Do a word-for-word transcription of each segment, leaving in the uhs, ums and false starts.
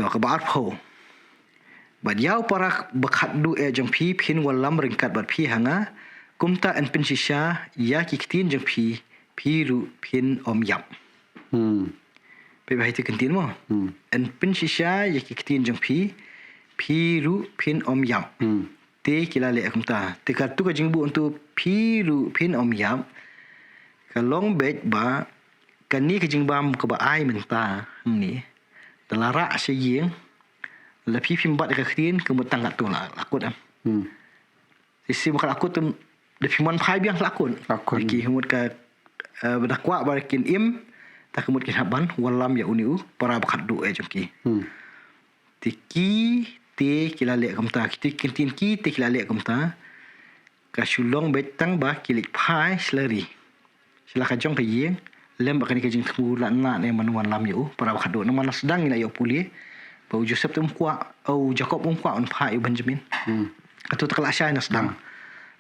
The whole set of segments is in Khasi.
Kaba arphew. Bad ïa u para bakhatduh eh jong phi, phin wallam ryngkat bad phi ha nga. Kumta yn pynshisha ïa ki ktien jong phi, phi ruh phin ym ïap. Hmm. Phi ba hai tu ktien mo. Hmm. Yn pynshisha ïa ki ktien jong phi, phi ruh phin ym ïap. Hmm. Te ki la leh kumta. Te ka tu ka jingbuh tu phi ruh phin ym ïap. Ka long beit ba kane ka jingbam kaba ai mynta hangne. Da la rah sha ïing. La phi phim bat ka ktien ka mut tang katto la, la kut em. Hmm. Te shisha ba ka la kut te da phi mon phai biang la kut. La kut. Ki mut ka, eh, ba da kwah ba kin im. Ta ka mut kin hap ban wallam ïa une u para bakhatduh eh jong ki. Hmm. Te ki, te ki la leh kumta, ki te ki ktien ki, te ki la leh kumta. Ka shu long beit tang ba ki leit phai sha la ri. Sha la ka jong ka ïing, lem bad kane ka jingthmu la na ne man wallam ïa u para bakhatduh. Namar la sdang ngi la ïoh pule ba u Joseph te um kwah, u Jakob um kwah un phah ïa u Benjamin. Hmm. Katu te ka la shai na sdang. Hmm.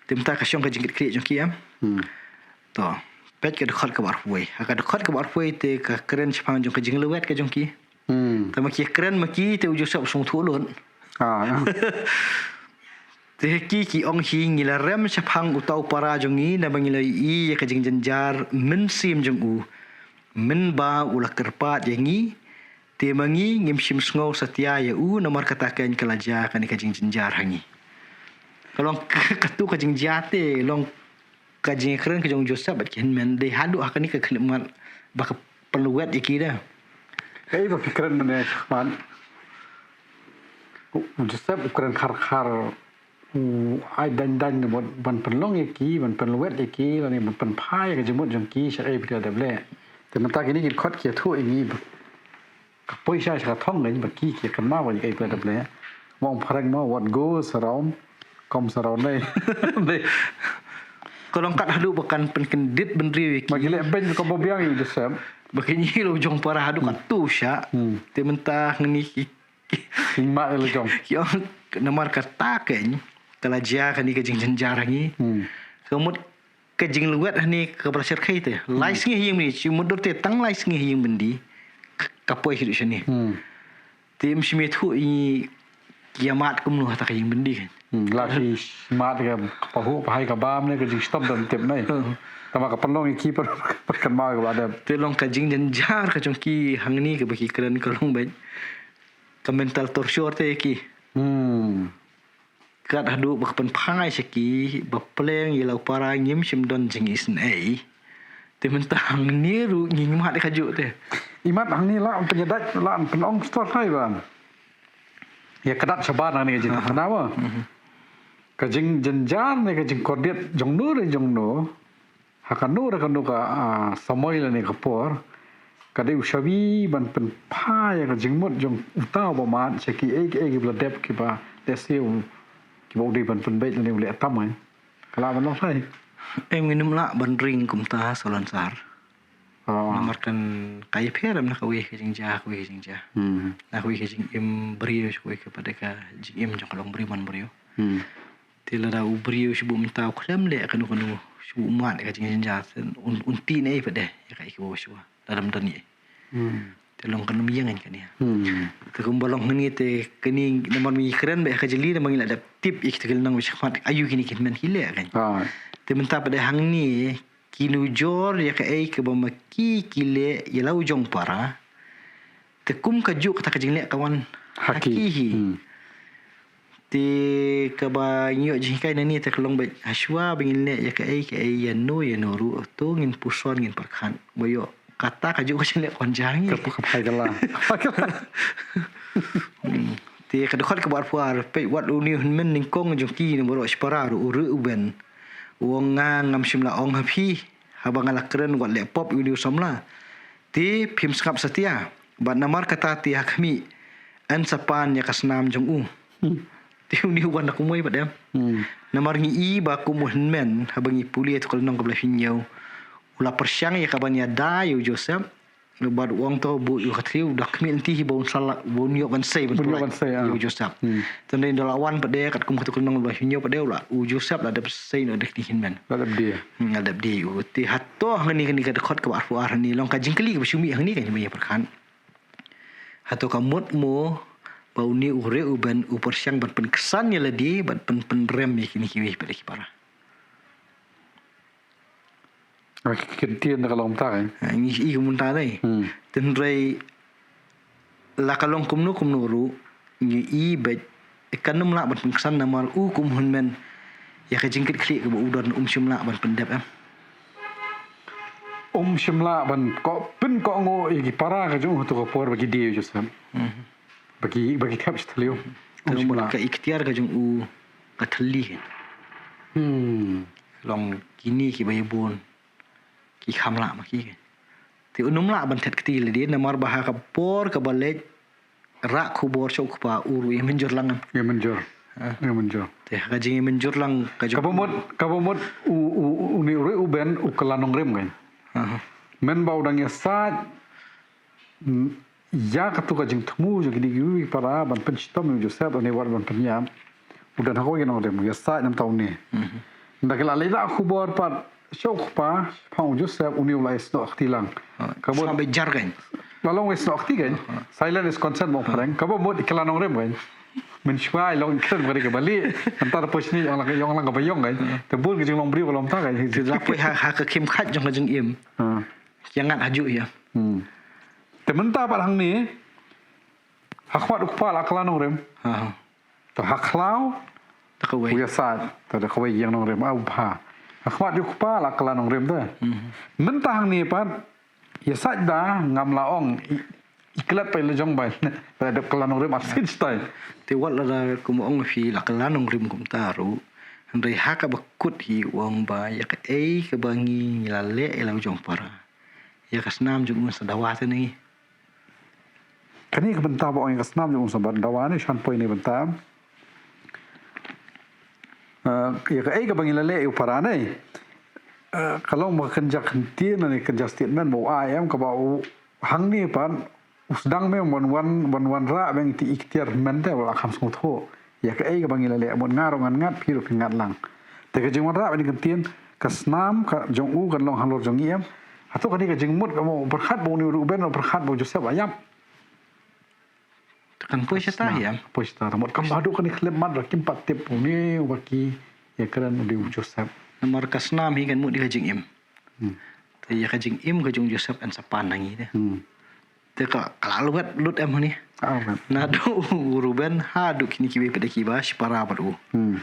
Te mynta ka shong ka jingkitkhlieh jong ki em. Hmm. To, peit ka dkhot kaba arphew. Ha ka dkhot kaba arphew te ka kren shaphang jong ka jinglwet ka jong ki. Hmm. Te ma ki kren ma ki te u Joseph sngewthuh lut. Ah, ïa. Te ki ki ong hi, ngi la rem shaphang uta u para jong ngi naba ngi la ïohi ïa ka jingjynjar mynsiem jong u. Mynba u la kyrpad ïa ngi, te ma ngi ngim shym sngew satia ïa u, namar kata keiñ ka la jia kane ka jingjynjar ha ngi. Ka long ka, katu ka jingjia te long ka jingkren ka jong u Joseph bad ki hynmen, dei haduh ha kane ka khyllipmat ba ka pynlwet ïa ki da. Kaei ba phi kren mynne shakhmat? U Joseph u kren khar khar, u ai dang dang ne ban pynlong ïa ki, ban pynlwet ïa ki, lane ban pynphai ïa ka jingmut jong ki, shaei ba ki la dep leh. Te mynta kine ki dkhot ki ïathuh ïa ngi ba ka poi sha ka thong ngan ba ki ki kynmaw ba ki la dep leh. Mo phareng mo, what goes around comes around, eh. Ka long kat haduh ba kan pynkyndit bynriew ïa ki. Ba ki leh beiñ ka ba biang ïa u Joseph. Ba ki ngi la u jong para haduh katu sha. Hmm. Te mynta ngi ki, ki, ki mad la jong. Ki ong namar kata keiñ ka la jia kane ka jingjynjar ha ngi. Hmm. Ka mut ka jinglwet hangne kaba la shyrkhei te. Hmm. Lai sngi ha ïing byndi, shi mut dur te tang lai sngi ha ïing byndi. Ka, ka poi hi ruh shane. Hmm. Te ym shym ïathuh ïa ngi ki ïa mad kumno ha ta ka ïing byndi keiñ. Hmm, la ki mad ka pahuh pahai ka bam ne ka jingshitom dang tip ne. Hmm. Tangba ka pynlong ïa ki pat, pat kynmaw ka ba dep. Te long ka jingjynjar ka jong ki hangne kaba ki kren ka long beit ka mental torture te ïa ki. Hmm. Kat haduh ba ka pynphai sha ki, ba pleng ïa la u para ngim shym don jingisynei. Te mynta hangne ruh ngi mad kajuh te. I mad hangne la pynïadait, la pynong stop hai ban. Ïa ka dak shabar hangne ka jingkynmaw. Mhm. Ka jingjynjar ne ka jingkordit jong no re jong no. Ha kano re kano ka, ah, samoi lane ka por, ka dei u shabi ban pynphai ïa ka jingmut jong uta uba mad sha kiei kiei kiba la dep kiba lehse u, kiba u dei ban pynbeit lane u leh tam, eh. Ka lah ban long shai. Em, ngin ym lah ban ring kumta, Salonsar. Oh. Namar kan ka ïapher em na kawei ka jingjia, kawei ka jingjia. Hmm. Na kawei ka jingim briew, kawei ka pat ka jingim jong ka longbriew manbriew. Hmm. Te lada u briew shu buh mynta u khlem leh kano kano, shu buh mad ka jingjynjar, un, un tih ne ei pat de ïa kaei kaba shuwa. Lada ym don ei. Hmm. Te long kan ym ïeng kane. Hmm. Te kumba long hangne te kane namar ngi kren beit ha ka jylliew namar ngi la dep tip ïa kita ki lynnong ba shakhmat, aïu kine ki hynmen ki leh kane. Ah. Te mynta pat de hangne ki nujor ïa kaei kaba ma ki ki leh ïa la u jong para. Te kum kajuh kata ka jingleh ka wan ha ki hi. Hmm. Te kaba ngi ïoh jinghikai nangne te ka long beit, hashwa ba ngin leh ïa kaei kaei, ïano ïano ruh, to ngin puson, ngin pyrkhat. Ba ïoh kata kajuh ka jingleh ka wan jia ha ngi. Ka, ka phai ka la. Hmm. Te ka dkhot kaba arphew ar, peit wat une u hynmen nyngkong jong ki na baroh shipara ruh, u Reuben. U ong, nga ngam shym la ong ha phi haba nga la kren wat leh pop ïa une u samla. Te phim sngap satia, bad namar kata te ha khmih yn sa pan ïa ka snam jong u. Hmm. Te une u wan da kumwei pat de. Hmm. Namar ngi i ba kum u hynmen haba ngi pule ïa ka lynnong kaba laiphew hynñiew, u la pyrshang ïa ka ban ïada ïa u Joseph. Bad u ong to buh ïa ka thliew, da khmih lynti hi ba un sa la, ba un ïoh ban sei, ba un ïoh ban sei, ah, ïa u Joseph. Hmm. Te ynda la wan pat de katkum kata ka lynnong ba hynñiew pat de, u la, u Joseph la dep sei noh da kine ki hynmen. La dep die. Hmm, la dep die u. Te hato hangne kane ka dkhot kaba arphew ar hangne long ka jingkylli kaba shu mih hangne kane ba ïa pyrkhat. Hato ka mut mo ba une u riewben u pyrshang ban pynksan ïa lade bad pyn pynrem ïa kine kiwei pat ki para. Ki ktien da ka long mynta kan. Ha, ngi i kumta dei. Hmm. Tynrai la ka long kumno kumno ruh ngi i bad kan ym lah ban pynksan namar u kum hynmen ïa ka jingkit khlieh kaba u don um shym lah ban pyndep em. Um shym lah ban ko pynkohnguh ïa ki para ka jong u ha tu ka por ba ki die u Joseph. Hmm. Ba ki, ba ki thep sha thliew. Te um shym lah. Ka iktiar ka jong u ka thylli. Hmm. Long kine kiba ïa bun ki kham lah ma ki. Te un ym lah ban thet kti lade namar ba ha ka por kaba leit rah khubor sha u kpa u ruh ïa mynjur lang. Ïa mynjur. Ha. Ïa mynjur. Te ha ka jingïa mynjur lang ka jong kaba mut, kaba mut u, u, u, une u riewben u kylla nongrim kan. Aha. Mynba u dang ïasaid ïa katu ka jingthmu jong kine kiwei para ban pynshitom ïa u Joseph, une wat ban pynïap. U don ha kawei ka nongrim, u ïasaid namar une. Mhm. Ynda ki la leit rah khubor pat sha u kpa shaphang u Joseph, une u la ïasnoh kti lang. Ha, kaba snoh beit jar kan. La long ïasnoh kti kan. Ha. Silence is consent mo phareng. Kaba mut i kylla nongrim kan. Mynshuwa i long i kren ba dei kaba lieh. Nangta da poi shane i ong lang, i ong lang kaba ïong kan. Ha. Te bun ka jinglong briew ka long mynta kan. Te da poi ha, ha ka khim khat jong ka jingim. Ha. Ïa ngat hajuh ïa. Hmm. Te mynta pat hangne ha khmat u kpa la kylla nongrim. Ha, ha. Te ha khlaw da kawei. U ïasaid te da kawei ïa nongrim, ah, u bha. Ha khmat u kpa la kylla nongrim te. Hmm. Mynta hangne pat ïasaid da ngam lah ong i, i klet pat la jong ba la dep kylla nongrim arsien stai. Te wat la da kum ong phi la kylla nongrim kumta ruh. Hynrei ha kaba kut hi u ong ba ïa kaei kaba ngi la leh ïa la u jong para. Ïa ka snam jong u sa dawa te ngi. Kane ka bynta ba ong ïa ka snam jong u sa dawa ne shan poi ne bynta. Eh, ïa kaei kaba ngi la leh ïa u para ne. Eh, ka long ba kynja kyntien ne kynja statement ba u ai em kaba u hangne pat u sdang me wan wan wan wan rah beng ti iktiar men te wala kham sngewthuh. Ïa kaei kaba ngi la leh mut nga ruh ngan ngat phi ruh phi ngat lang. Te ka jingwanrah ba ni kyntien ka snam ka jong u kan long halor jong ngi em. Hato kane ka jingmut ka mo pyrkhat ba u ni ruh ben pyrkhat ba u Joseph la ïap. Te kan poi shata ïa. Poi shata mut kam haduh kane khlem mat ba kim pat tip u ni u ba ki ïa kren u dei u Joseph. Namar ka snam hi kan mut ïa ka jingim. Hmm. Te ïa ka jingim ka jong u Joseph kan sa pan na ngi te. Hmm. Te ka, ka la lwet lut em hani. Ah, lwet. Naduh u Reuben haduh kine kiwei pat de kiba shipara bad u. Hmm.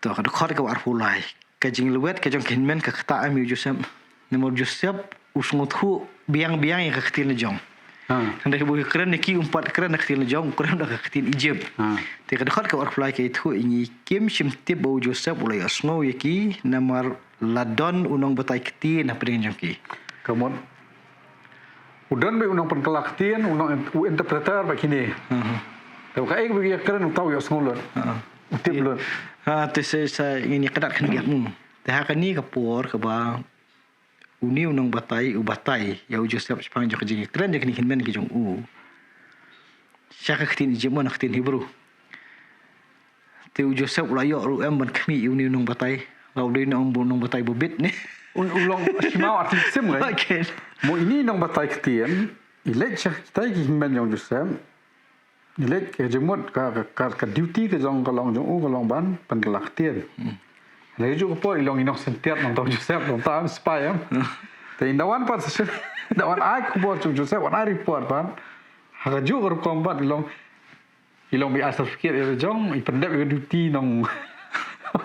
To ka dkhot kaba arphew lai. Ka jinglwet ka jong ki hynmen ka ktah em ïa u Joseph. Namar u Joseph u sngewthuh biang biang ïa ka ktien la jong. Ah. Hynrei haba u kren ïa ki um pat kren da ka ktien la jong, u kren da ka ktien Egypt. Ah. Te ka dkhot kaba arphew lai ka ïathuh ïa ngi kim shym tip ba u Joseph u la ïohsngew ïa ki namar la don u nongbatai ktien hapdeng jong ki. Ka mut u don beit u nongpynkylla ktien, u nong u interpreter bad kine. Mhm. Te kaei ba ki ïakren uta u ïohsngew lut. Ha. U tip lut. Ha, te sa, sa ngin ïa kyndat khyndiat. Hmm. Te ha kane ka por kaba une u nongbatai u batai ïa u Joseph shaphang jong ka jingïakren jong kine ki hynmen ki jong u sha ka ktien Egypt mo na ka ktien Hebrew. Te u Joseph u la ïoh ruh em ban khmih ïa une u nongbatai. La u dei u nongbatai ba bit ne. U, u long shima artylli sim ngi. Okay. Mo ine i nongbatai ktien i leit sha kitai ki hynmen jong u Joseph. I leit ka jingmut ka, ka, ka, ka duty ka jong ka long jong u ka long ban pynkylla ktien. Hmm. Hynrei kajuh ka por i long i nongsyntiat nangta u Joseph nangta em spy em. Hmm. Te i da wan pat sa shu, da wan ai khubor jong u Joseph wan ai report pat. Ha kajuh ka rukom pat i long I long ba i ai certificate ïa la jong, i pyndep ïa ka duty nong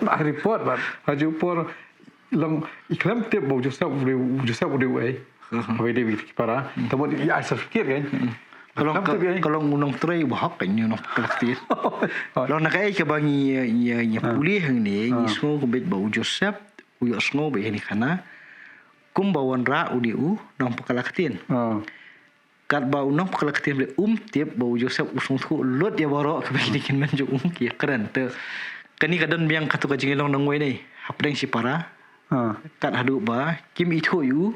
ai report bad. Ha kajuh por long i khlem tip ba u Joseph u dei, u Joseph u dei uei. Aha. Haba i dei uwei ki para. Hmm. Te mut i ai certificate kan. Hmm. Ka long, khlem tip ïa i. Ka long u nongtrei ba hok kan, u nongpynkylla ktien. Long na kaei kaba ngi, ngi, ngi pule hangne, ngi sngew ka beit ba u Joseph u ïohsngew ba ïa kane ka khana kumba wanrah u dei u nongpynkylla ktien. Ah. Katba u nongpynkylla ktien ruh um tip ba u Joseph u sngewthuh lut ïa baroh kaba kine ki hynmen jong u ki ïakren. Te kane ka don biang katu ka jinglong nongwei ne hapdeng shipara. Ah. Kat haduh ba kim ithuh ïa u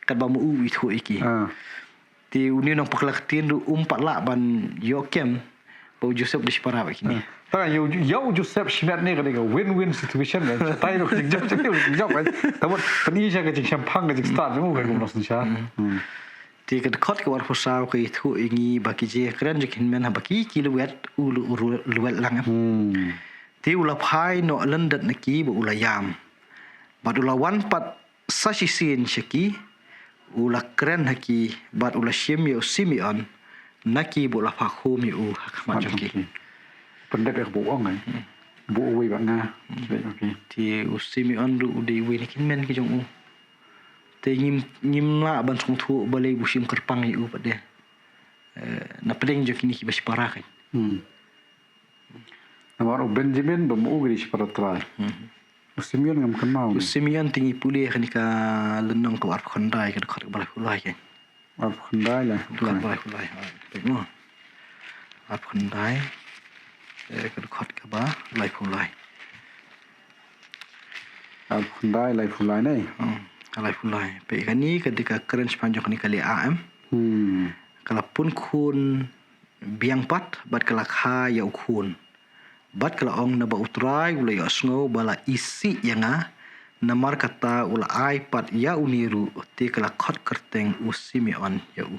katba ma u u ithuh ïa ki. Ah. Te une u nongpynkylla ktien ruh um pat lah ban ïoh kem ba u Joseph u dei shipara bad kine. Ah. Tang ïa u, ïa u Joseph shimet ne ka dei ka win-win situation kan. Shatai ruh ka jingjop, shatai ruh ka jingjop kan. Te mut pyni sha ka jingshemphang ka jingstad jong u kan kumno synshar. Hmm. Hmm. Te ka dkhot kaba arphew saw ka ïathuh ïa ngi ba ki jingkren jong ki hynmen haba ki ki lwet u lu-, u ru-, lwet lang em. Hmm. Te u la phai noh lyndet na ki bad u la ïam. Bad u la wan pat sa shisien sha ki, u la kren ha ki, bad u la shim ïa u Simeon na ki bad u la phah khum ïa u ha khmat jong ki. Pyndep ïa ka ba u ong, eh. Hmm. Ba uwei bad nga. Hmm. Te u Simeon ruh u dei uwei na ki hynmen ki jong u. Te ngim, ngim lah ban sngewthuh balei ba u shim kyrpang ïa u pat de. Eh, na pdeng jong kine kiba shipara kan. Hmm. Namar u Benjamin ba ma u ki dei shipara trai. Hmm. U Simeon ngam kynmaw. U Simeon te ngi pule ha kane ka lynnong kaba arphew khyndai ka dkhot kaba laiphew lai kan. Arphew khyndai laiphew lai. Dkhot ba laiphew lai. Ha, peit mo. Arphew khyndai. Eh, ka dkhot kaba laiphew lai. Arphew khyndai laiphew lai ne. Hmm, laiphew lai. Peit kane ka dei ka kren shaphang jong kane ka Leah em. Hmm. Ka la pun khun biang pat, bad ka la kha ïa u khun. Bad ka la ong, naba u Trai u la ïohsngew ba la isih ïa nga, namar kata u la ai pat ïa une ruh, te ka la khot kyrteng u Simeon ïa u.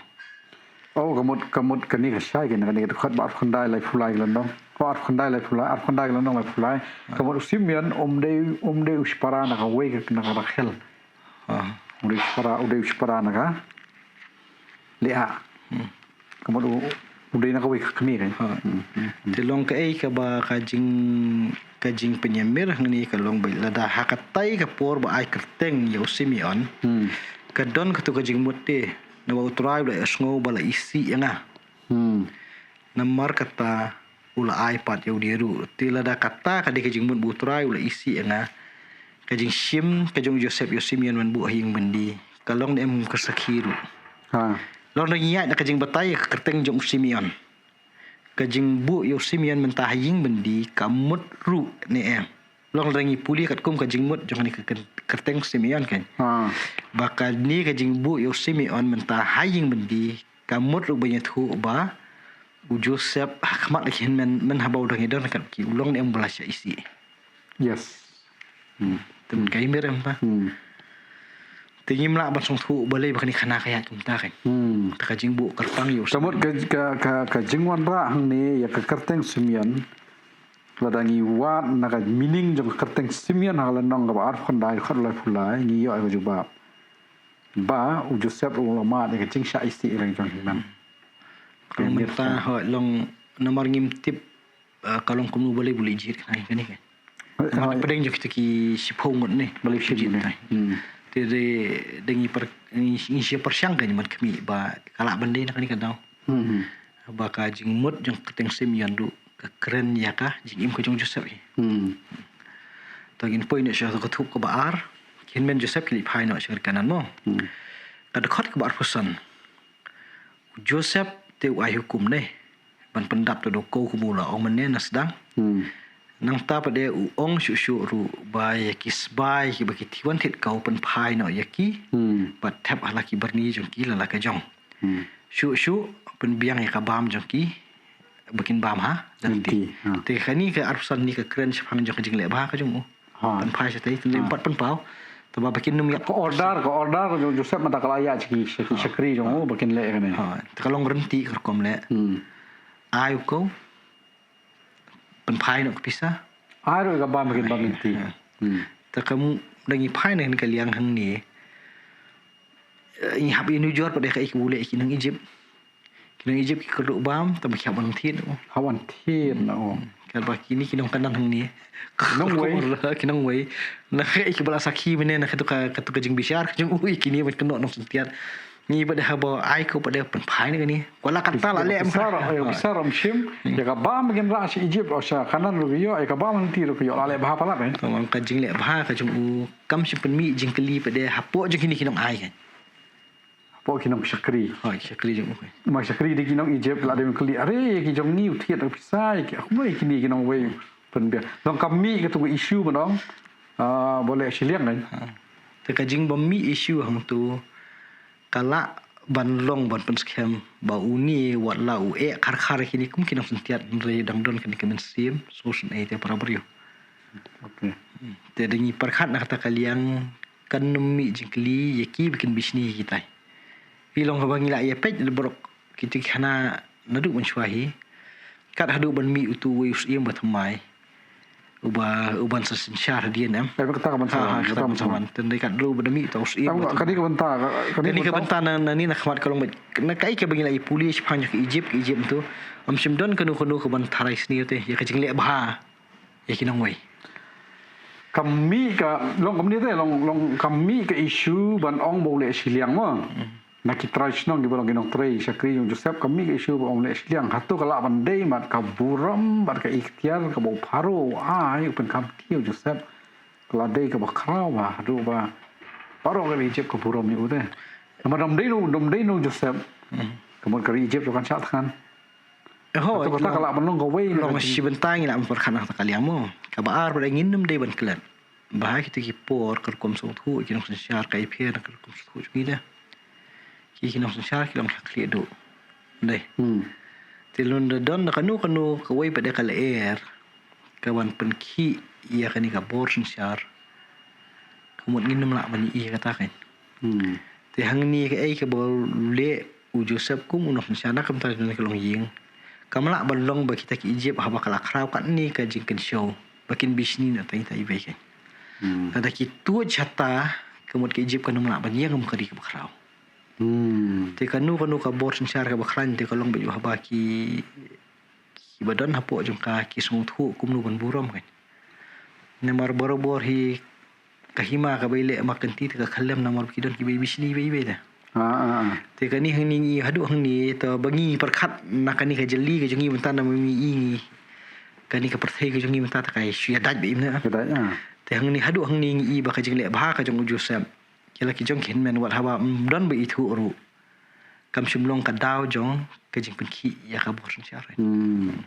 Oh, ka mut, ka mut kane ka shai kane, kane ka dkhot ba arphew khyndai laiphew lai ka lynnong. Oh, arphew khyndai laiphew lai, arphew khyndai ka lynnong laiphew lai. Ka mut u Simeon um dei, um dei u shipara na kawei ka, na ka Rakhel. Ha. U dei u shipara, u dei u shipara na ka Leah. Hmm. Ka mut u, u dei na kawei ka kmie kan. Ha. Hmm, hmm, hmm. Te long kaei kaba ka jing, ka jingpynïamir hangne ka long ba lada ha katai ka por ba ai kyrteng ïa u Simeon. Hmm. Ka don kato ka jingmut te, naba u Trai u la ïohsngew ba la isih ïa nga. Hmm. Namar kata u la ai pat ïa une ruh. Te lada kata ka dei ka jingmut ba u Trai u la isih ïa nga, ka jingshim ka jong u Joseph ïa u Simeon ban buh ha ïing byndi, ka long ne em ka sakhi ruh. Ha. Long ne ngi ïaid na ka jingbatai ïa ka kyrteng jong u Simeon. Ka jingbuh ïa u Simeon mynta ha ïing byndi ka mut ruh ne em. Long lada ngi pule katkum ka jingmut jong kane ka kyr-, kyrteng Simeon kan. Ha. Ba kane ka jingbuh ïa u Simeon mynta ha ïing byndi ka mut ruh ban ïathuh ba u Joseph ha khmat la ki hynmen, men haba u dang ïadon ryngkat ki, u long ne em ba la shah isih. Yes. Hmm. Te mynta ka ïamir em ta. Hmm. Te ngim lah ban sngewthuh balei ba kane ka khana ka ïaid kumta kan. Hmm. Te ka jingbuh kyrpang ïa u Simeon. Ka mut ka, ka, ka, ka jingwanrah hangne ïa ka kyrteng Simeon. Lada ngi wad na ka meaning jong ka kyrteng Simeon ha ka lynnong kaba arphew khyndai, dkhot laiphew lai, ngi ïoh ïa ka jubab. Ba u Joseph ruh u la mad ïa ka jingshah isih ïa la ki jong ki hynmen. Ka long mynta, hooid, long namar ngim tip, eh, ka long kumno balei ba u la jied kane, kane, kane. Hooid, namar hooid. Pdeng jong kita ki shiphew ngut ne, balei u jied kane. Hmm. Te de, de ngi pyrshang, ngi, ngi shu pyrshang kan, man khmih ba ka lah ban dei na kane ka daw. Hmm, hmm. Ba ka jingmut jong ka kyrteng Simeon ruh ka kren ïa ka jingim ka jong u Joseph hi. Hmm. To ngin poi ne sha ka thup kaba ar. Ki hynmen Joseph ki leit phai noh sha ri Kanaan mo. Hmm. Ka dkhot kaba arphew san. U Joseph te u ai hukum ne ban pyndap da u kow kumba u la ong mynne na sdang. Hmm. Nangta pat de u ong shuh shuh ruh ba ïa ki sbai kiba ki thied wan thied kow pynphai noh ïa ki. Hmm. Bad thep ha la ki byrni jong ki la la ka jong. Hmm. Shuh shuh pynbiang ïa ka bam jong ki ba kin bam ha lynti. Lynti, ha. Te kane ka arphew san ne ka kren shaphang jong ka jingleh bha ka jong u. Ha. Pynphai shatei, te ym pat pynpaw. Te ba, ba kin ym ïap. Ka order, ka order jong Joseph mynta ka la ïaid sha ki, sha ki shakri jong u ba kin leh kane. Ha. Te ka long rynti ka rukom leh. Hmm. Ai u kow. Pynphai noh ka pisa. Ai ruh ka bam, ba kin bam lynti. Ha. Hmm. Te ka mut da ngi phai na ka liang hangne. Eh, ngi hap ïanujor pat de kaei kaba u leh ïa ki nong Egypt. Ki nong Egypt ki kyrduh bam, tangba ki hap wan thied. Hap wan thied, oh. Katba kine ki nong Kanaan hangne. Ki nongwei. Ki nongwei. Na kaei kaba la sakhi mynne na kato ka, kato ka jingbishar ka jong u ïa kine ban kynnoh nongsyntiat. Ngi pat de haba ai kow pat de pynphai noh kane. Wat la katta la leh. Pisa ruh, eh, pisa ruh ym shim. Hmm. Ïa ka bam ba kin rah sha Egypt, oh, sha Kanaan ruh ka ïoh, ïa ka bam lynti ruh ka ïoh, la leh bha palat, eh. Tangba ka jingleh bha ka jong u kam shym pynmih jingkylli pat de hapoh jong kine ki nongai, kan. Hapoh ki nongshakri. Ha, ki shakri jong u. Ma shakri de ki nong Egypt la dei ban kylli, are ki jong ngi u thied da ka pisa, ki, kumno ïa kine ki nongwei pynbiang. Long kam mih kato ka issue ba dang, ah, ba leh shiliang kan. Ha. Te ka jingbym mih issue hangto ka lah ban long ban pynskhem ba une wat la u eh khar khar ïa kine kum ki nongsyntiat, hynrei dang don kane ka mynsiem sngewsynei te para briew. Okay. Hmm. Te da ngi pyrkhat na kata ka liang kan ym mih jingkylli ïa ki ba kin bishni ïa kitai. Phi long kaba ngi la ïa peit da baroh kito ki khana naduh mynshuwa hi. Kat haduh ban mih utu uwei u syiem ba thymmai, uba, uban sa synshar hadien, em. Kata ka bynta, ha, ha, kata ka bynta. Te dei kat haduh ban mih utu u syiem ba thymmai. Kane ka bynta, kane ka bynta na, na, ni na khmat ka long ba, na kaei kaba ngi la ïa pule shaphang jong ka Egypt, ka Egypt tu. Ym shym don kano kano kaban tharai sniew te ïa ka jingleh bha ïa ki nongwei. Ka mih ka, long kumne te, long, long ka mih ka issue ban ong ba u leh shiliang mo. Na ki trai shnong kiba long ki nongtrei shakri jong u Joseph, ka mih ka issue ba ong leh shiliang. Hato ka lah ban dei mat ka burom bad ka iktiar kaba u Pharaoh u ai, u pynkham kti ïa u Joseph. Ka la dei kaba khraw ba haduh ba baroh ka ri Egypt ka burom ïa u te. Namar ym dei u, ym dei u Joseph, ka mut ka ri Egypt ruh kan shah thngan. Ho, hato kata ka lah ban long kawei na ka jing- shi bynta ngi lah ban pyrkhat na kata ka liang mo. Kaba ar, ba ngin ym dei ban klet ba ha kito ki por ka rukom sngewthuh ki nongsynshar ka ïapher na ka rukom sngewthuh jong ngi de. Ki, ki nongsynshar ki long sha khlieh duh. Dei. Hmm. Te lada don da kano kano kawei pat de ka lyer kaban pynkhih ïa kane ka bor synshar, ka mut ngin ym lah ban ïohi ïa kata kein. Hmm. Te hangne kaei kaba u leh u Joseph kum u nongsynshar na ka bynta jong ka longïing, kam lah ban long ba kita ki Egypt haba ka la khraw katne ka jingkynshew ba kin bishni na tang ita iwei kein. Hmm. Lada ki tuid shata, ka mut ka Egypt kan ym lah ban ïeng kum ka ri kaba khraw. Hmm. Te kano kano ka bor synshar kaba khlaiñ te ka long beit haba ki, kiba don hapoh jong ka ki sngewthuh kumno ban burom kein. Namar barabor hi ka hima kaba ïaleh ma kynti te ka khyllem namar ba ki don kiba bishni iwei iwei te. Ah, ah, ah. Te kane hangne ngi, haduh hangne te ba ngi pyrkhat na kane ka jylli ka jong ngi mynta namar ngi i ngi kane ka pyrthei ka jong ngi mynta te ka shu ïa dait ba im ne. Ïa dait, ah. Te hangne, haduh hangne ngi i ba ka jingleh bha ka jong u Joseph, ki la ki jong ki hynmen wat haba ym don ba ithuh ruh, kam shym long ka daw jong ka jingpynkhih ïa ka bor synshar. Hmm.